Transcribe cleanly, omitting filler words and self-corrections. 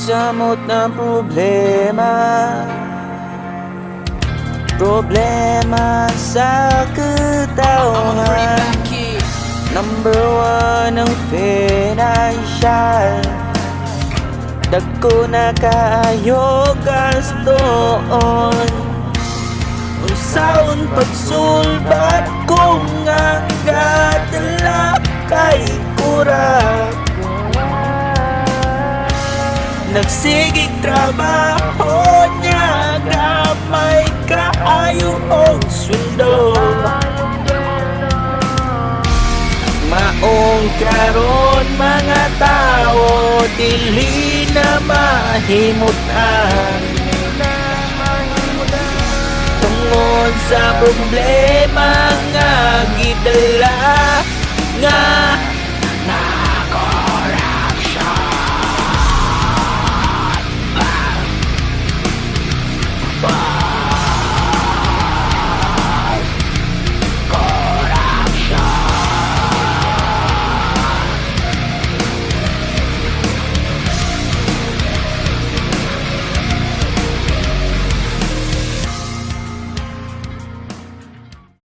Samot na problema, problema sa katawhan. Number one ang financial. Dagko na kaayo gastoon. Unsaon pagsulbat kung ang gadala kay kurap? Nagsigig trabaho niya, gamay kaayo og sweldo. Maong karon, mga tao dili na mahimutan tungod sa problema nga gidala nga